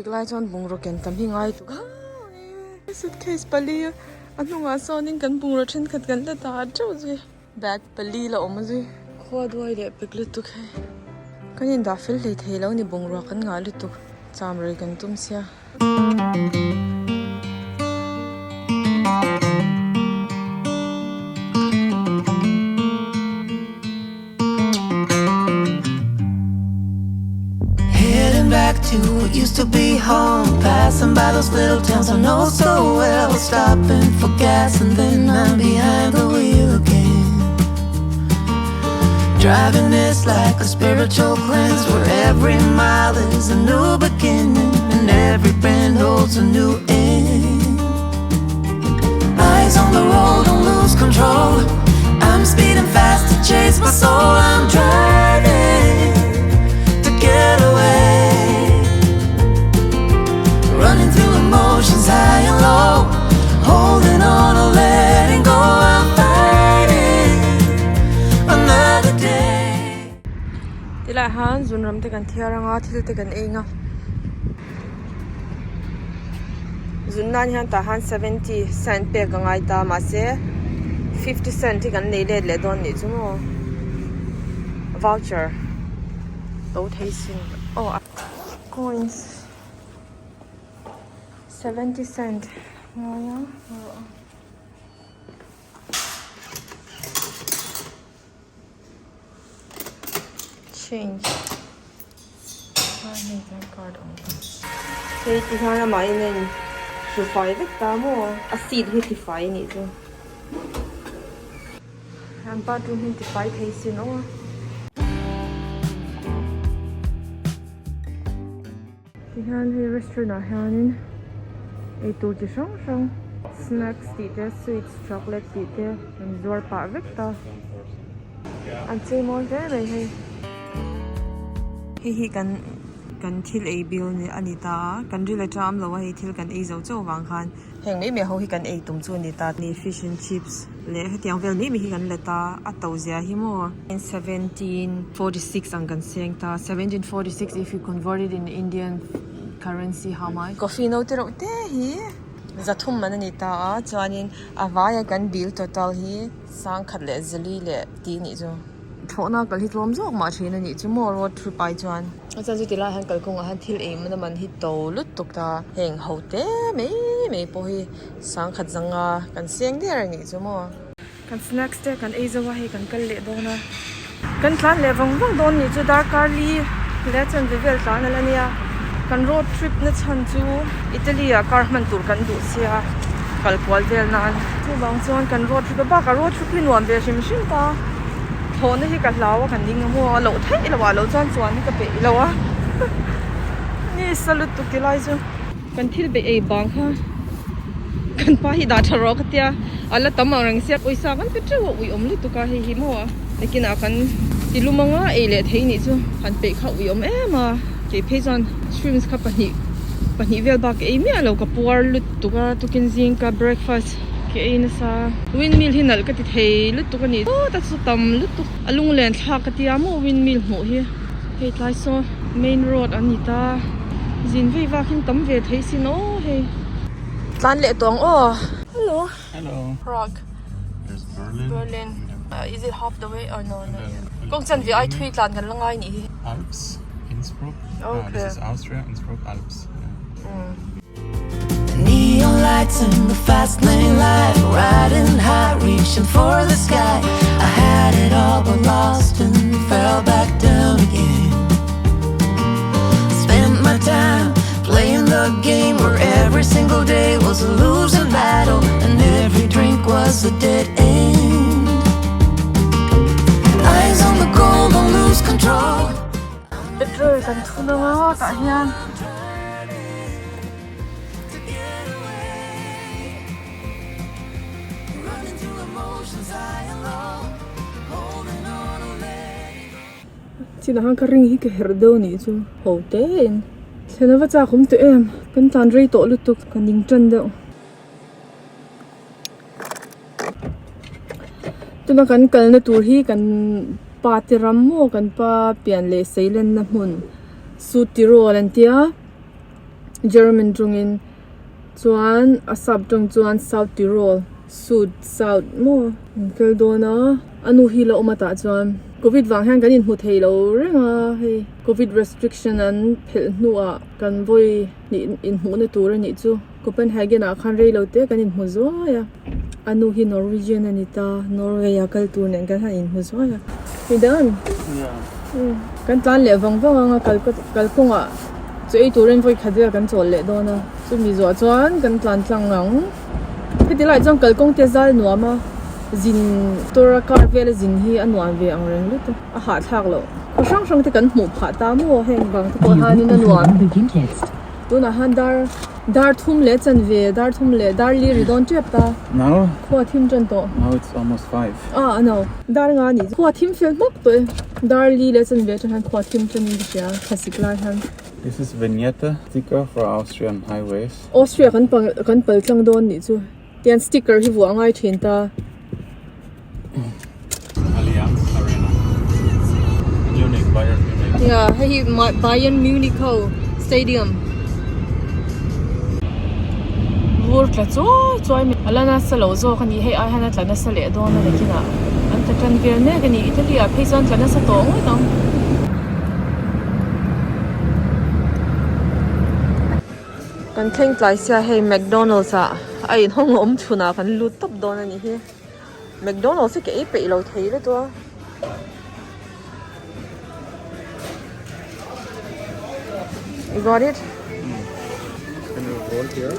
Thlasik lai chuan bungraw ken tam hi ngai tuk a suitcase pali a hnungah sawnin kan bungraw thenkhat kan la dah teuh zui bag pali la awm zui khua duai leh pek lutuk hei kan indah fel hlei thei lo ni bungrua kan ngah lutuk cham rei kan tum sia. Heading back to what used to be home Passing by those little towns I know so well Stopping for gas and then I'm behind the wheel again Driving is like a spiritual cleanse Where every mile is a new beginning And every bend holds a new end Eyes on the road, don't lose control I'm speeding fast to chase my soul I'm driving to get away Running through emotions high and low Holding on or letting go I'm fighting another day Tilai han zunram te kan thiar anga thil te kan ei anga zun nan hian tah han 70 cent pek a ngai ta mahse 50 cent hi kan nei let leh dawn nih chu maw voucher to thei sin aw coins 70 cent ngai a. Change hei ti hian amah in a in hru fai vek ta maw a seat hi ti fai anih chu an bathroom hi ti fai thei sin aw. Tihian hei restaurant ah hianin eitur chi hrang hrang snacks tih te sweets chocolate tih te an zuar pah vek ta an chei mawi hle mai hei. Hei hi kan kan thil ei bil a ni ta a kan ril a ṭam lo a hei thil kan ei zo chauh vang khan heng mai mai ho hi kan ei tum chu a ni ta ni fish and chips leh hetiang vel mai mai hi kan la ta a to zia hi maw. 1746 ang kan seng ta 1746 if you convert it in Indian currency how much coffee no te reuh te hi zathum man a ni ta a chuanin a vaia kan bill total hi sangkhat leh zali leh tih a nih chu thlawhna kal hi tlawm zawk mah thin a nih chu maw road trip ai chuan a chuan chuti lai hian kalkawngah hian thil ei man a man hi to lutuk ta heng ho te mai mai pawh hi sangkhat zanga kan seng der a nih chu maw. Kan snacks te kan ei zo a hei kan kal leh dawn a kan tlan leh vang vang dawn nih chu darkar li leh chanve vel tlan ala nia kan road trip na chhan chu Italy ah car hman tur kan duh sia kal kual vel nan chuvang chuan kan road trip a bakah road trip hi nuam ve hrim hrim ta thlawhna hi ka hlau a kan ding a maw a loh theih loh ah lo chuan chuan hi ka peih lo a ni sa lutuk ti lai chu. Kan thil beih ei bang kha kan pa hi dah tha rawh ka tia a la tam ang reng sia pawisa kan pe teuh a uiawm lutuk a hei hi maw nakinah kan ti lum anga ei leh thei nih chu han peih kha uiawm em a kei phei chuan shrimps kha pahnih pahnih vel bak ei miah lo ka puar lutuk a tukin zing ka breakfast ka ei nasa windmill hi nalh ka ti thei lutuk a ni aw ta chu tam lutuk a lunglen thlak ka tia maw windmill hmuh hi. Hei tlai saw main road an ni ta zin vei vak in tam ve thei sin aw hei. Tlan leh tawng aw. Hello. Hello. Prague. There's Berlin. Berlin. Uh, is it half the way or no? No. Kong chan vi ai thui tlan kan la ngai ni hi. Alps, Innsbruck. Okay. Ah, this is Austria, Innsbruck, Alps. Yeah. Neon lights in the fast lane life Riding high, reaching for the sky I had it all but lost and fell back down again Spent my time playing the game Where every single day was a losing battle And every drink was a dead end Eyes on the goal, don't lose control Petrol kan thun anga tah hian Chinah khan ka ring hi ka herh deuh anih chu ho te in thlen ava chak awm tawh em kan tlan rei tawh lutuk ka ning tan deuh tuna kan kalna tur hi kan pa te ram maw kan pa pian leh sei lenna hmun Sutirawl an tia. German tawngin chuan a sap tawng chuan South Tyrol Sud South maw an kal dawn a a nu hi la awm a tah chuan covid vang hian kan inhmu thei lo reng a hei covid restriction an phelh hnuah kan vawi hnih inhmuhna tur a nih chu Copenhagen ah khan rei lo te kan inhmu zuai a a nu hi Norwegian a ni ta Norway a kal tur nen kan han inhmu zuai a we done kan tlan leh vang vang ang a kalkawngah chu ei turin vawi khat vel kan chawl leh dawn a chumi zawh chuan kan tlan tlang ang. Heti laiah chuan kalkawng te zal nuam a, zin tura car vela zin hi a nuam ve ang reng lutuk a hahthlak loh. Khaw hrang hrang te kan hmuh phah ta maw heng vang te pawh hianin a nuam. Tunah hian dar dar thum leh chanve dar thum leh dar li ri dawn tep ta. Khua thim tan tawh. Ah a no dar nga a nih chu. Khua thim fel hmak tawh e. Dar li leh chanve atang hian khua thim tanin ka hria thlasik lai hian. This is Vignette sticker for Austrian highways. Austria kan kan pal tlang dawn nih chu tian sticker hi vuah a ngai thin ta. Allianz Arena Munich Bayern Munich. Yeah hei hi Bayern Munich ho stadium. Vur tla chuai chuai mai a la nasa lo zawk a ni hei ai hian a tla nasa leh dawn a ni kinah an tla tan vel mek a ni Italy ah phei chuan tla nasa tawh ngawt ang. Kan thleng tlai sia hei McDonald's ah a inhawng awm chhun ah kan lut tawp dawn a nih hi McDonald's hi ka ei peih lo thei lutuk a. You got it? Can you roll here?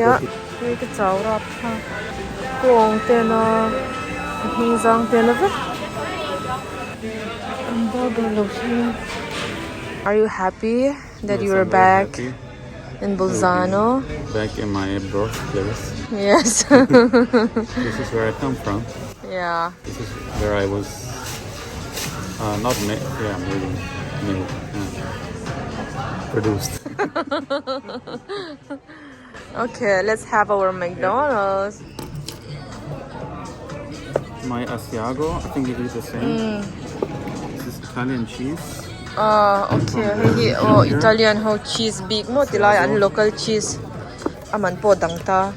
Yeah. Hei ka chau rap tha. Kawng te na a hnung zang te na vek. An burger lo hi. Are you happy that you are back in Bolzano? Back in my birthplace. Yes. This is where I come from. Yeah. This is where I was uh, not made, yeah, maybe made, yeah. produced. Okay, let's have our McDonald's. My Asiago, I think it is the same. Mm. This is Italian cheese. Ah, okay. Hei hi oh Italian ho cheese bik maw ti lai an local cheese a man pawh dang ta.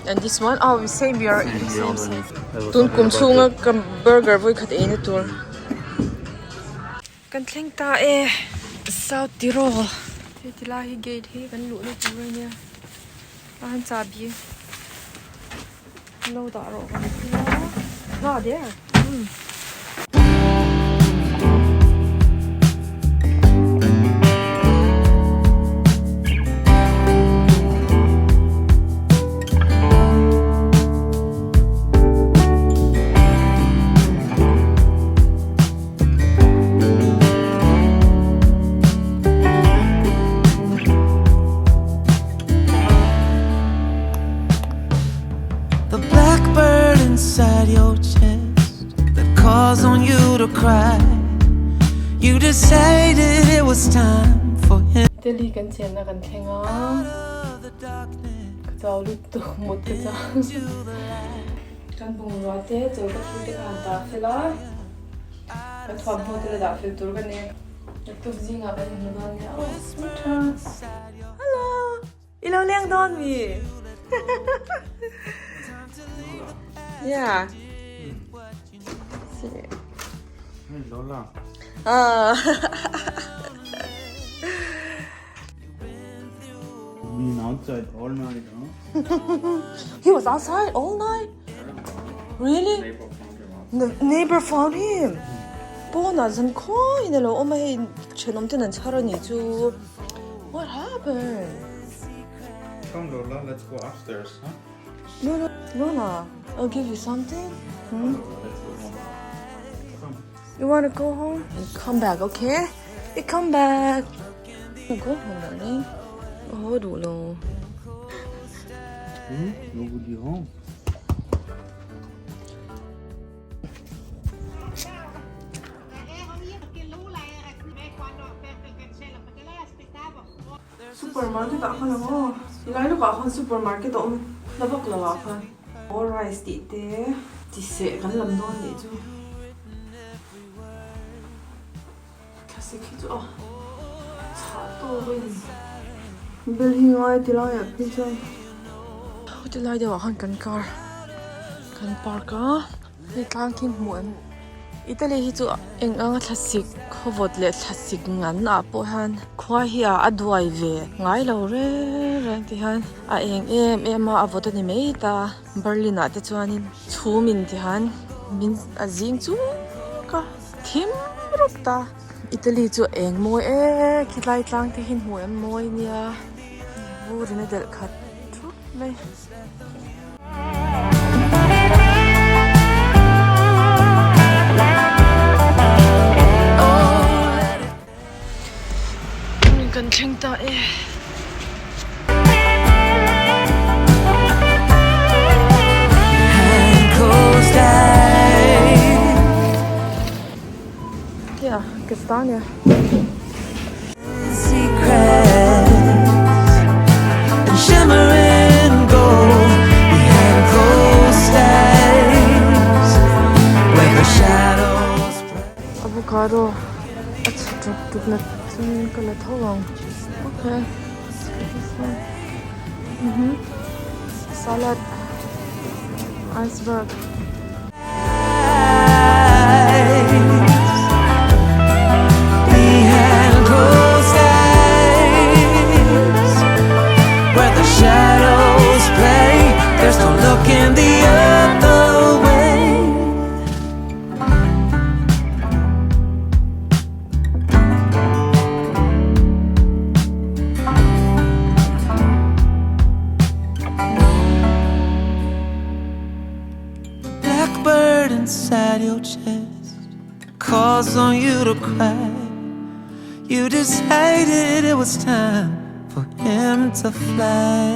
And this one oh we same we are eating same same. Tun kum chhunga ka burger vawi khat ei na tur. Kan thleng ta e South Tyrol. Hei ti lai hi gate hi kan luhna tur a nia. A han chahbi lo dah rawh kan ti a. Ah there. Umm. The blackbird inside your chest that calls on you to cry. You decided it was time for him. Delhi kan chenna kan thleng a, ka chau lutuk mut ka chau. Kan bungrua te chaw ka thil te kha han dah fel a, ka thuamhnaw te la dah fel tur ka ni. Naktuk zingah kan inhmu dawn nia aw, ni tha. Hello! I lo leng dawn mi? Yeah. Hey Lola. Ah. Been outside all night, huh? He was outside all night? Really? Neighbor found him out. The neighbor found him. Pawnah zan khawiin a lo awm a hei thenawm ten an chhar a nih chu. What happened? Come Lola, let's go upstairs, huh? Lola, Lola, I'll give you something. Hmm? Let's go home. Come. You wanna go home? Come back, okay? You come back. Go home, darling. Oh, duh lo. Hmm? Nobody home. Supermarket ah khan ang aw. Tilai lawkah khan supermarket a awm la vak lo ah khan. Aw rice tih te chi seh kan lam dawn nih chu. Thlasik hi chu a chhah tawk a ni. Bel hi ngai ti laiah phei chuan ti lai deuhah khan kan car kan park a hei tlang khi hmuh em Italy hi chu eng anga thlasik khawvawt leh thlasik ngan ah pawh hian khua hi a duai ve ngai lo reng reng ti hian a eng em em a a vawt a ni mai ta Berlin ah te chuanin chhum in ti hian min a zing chuk a thim rawp ta. Italy chu eng mawi e khilai tlang te hi hmuh em mawi nia vur in a delh khat thup mai. Kan thleng ta e. Yeah, Castagna. Avocado a chhe ṭawp ṭawp na chuan ka la tho ang. Okay, let's get this one. Mhm. Salad. Iceberg. Blackbird inside your chest calls on you to cry. You decided it was time for him to fly.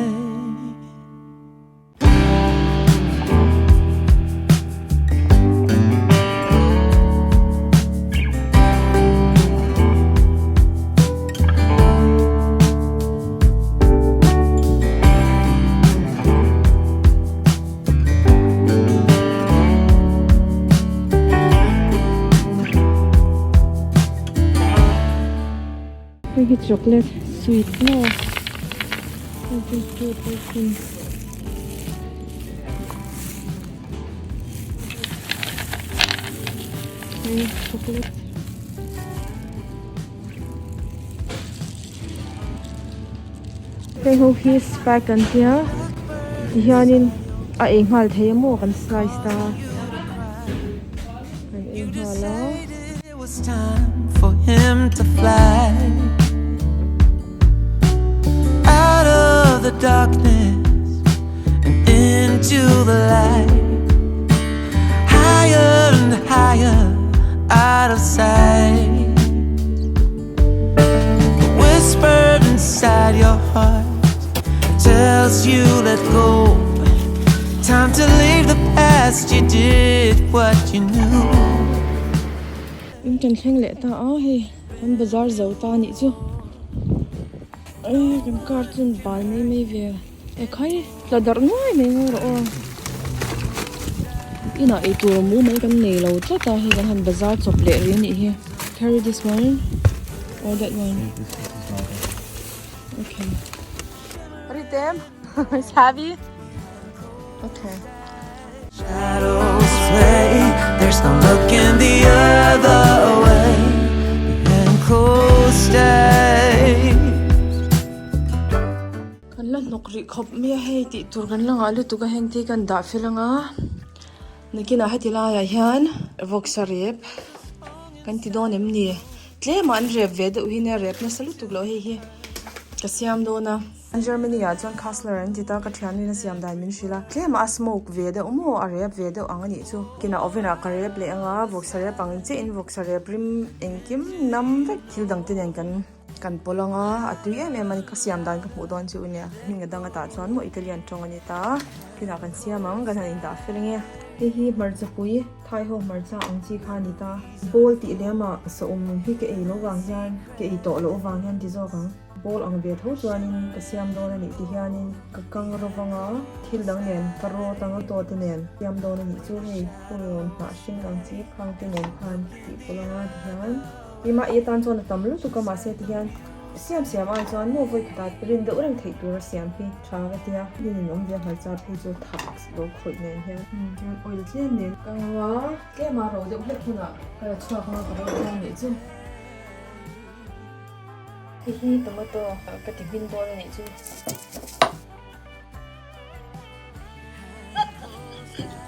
Hei hi chocolate sweet maw hei chu 2% hei chocolate. Hei ho hi spike an tia tihianin a ei nghal thei a maw kan slice ta kan ei nghal a. Whispered inside your heart tells you let go. Time to leave the past, you did what you knew. In kan thleng leh ta a hei kan bazar zo ta anih chu ei kan car chu bal mai mai ve e khai tla darh nuai mai ngaw rawh aw inah eitur mu mai kan nei lo tlat a hei kan han bazar chawp leh rih anih hi carry this one or that one okay Ritem it's heavy okay Shadows play, there's no looking the other way. Behind closed eyes. Kan la hnawk rih khawp mai a hei tih tur kan la ngah lutuk a heng te hi kan dah fel anga nakinah heti laiah hian vawksa rep kan ti dawn em ni tlem ah an rep ve deuh hi nia rep nasa lutuk loh hei hi ka siam dawn a Germany ah chuan Kassler an ti ta ka thiannuin a siam dan min hrilh a tlem ah a smoke ve deuh maw a rep ve deuh ang a nih chu nakinah oven ah ka rep leh anga vawksa rep ang chiah in vawksa rep rim engkim nam vek thil dang te nen kan Kan pawlh ang a, a tui em em a ni. Ka siam dan ka hmuh dawn chu nia. Hming a dang a tah chuan maw Italian tawng a ni ta. Kinah kan siam ang, kan han indah fel ange. Hei hi hmarcha pui, Thai ho hmarcha ang chi kha a ni ta. Bawl tih lem ah sawm hi ka ei loh vang hian, ka ei tawh loh vang hian ti zawk ang. Bawl ang ve tho chuanin ka siam dawn a nih ti hianin ka kang rawv ang a, thil dang nen ka rawt ang a tawt te nen siam dawn a nih chu hei purun hnah hring ang chi khang te nen khan tih pawlh ang a ti hian. Keimah i atan chuan a tam lutuk a mahse ti hian. Siam siam ai chuan maw vawi khatah rin deuh reng theih tura siam hi tha ka tia. Rin in awm ve hmarcha phei chu thak lo khawih nen hian chuan oil tlem nen ka ngau a, tlema ro deuh hlek hunah ka la chhuak anga ka ro tlang leh chu. Hei hi tomato ka ti hmin dawn a nih chu.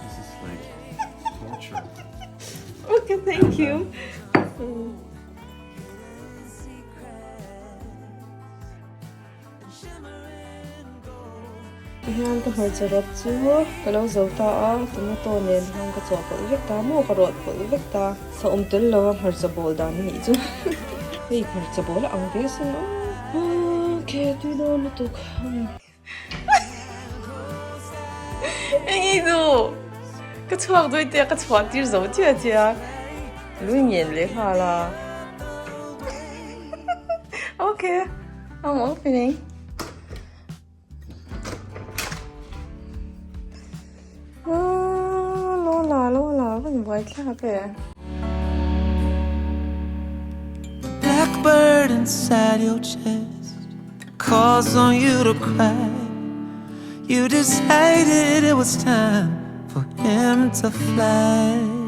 This is like torture. Okay, thank you. Tihian ka hmarcha rawt chu ka lo zo ta a, tomato nen hian ka chawhpawlh vek ta maw ka rawt pawlh vek ta, saum tel lo a hmarcha bawl dan a nih chu hei hmarcha bawl a ang ve sin aw okay tui dawn lutuk. Eng i duh? Ka chhuak dawi te a ka chhuah tir zo chiah chiah a, lui ngen leh nghal a. Okay, I'm opening. Ah, Lola, Lola, van buai thlak e. Blackbird inside your chest Calls on you to cry You decided it was time for him to fly.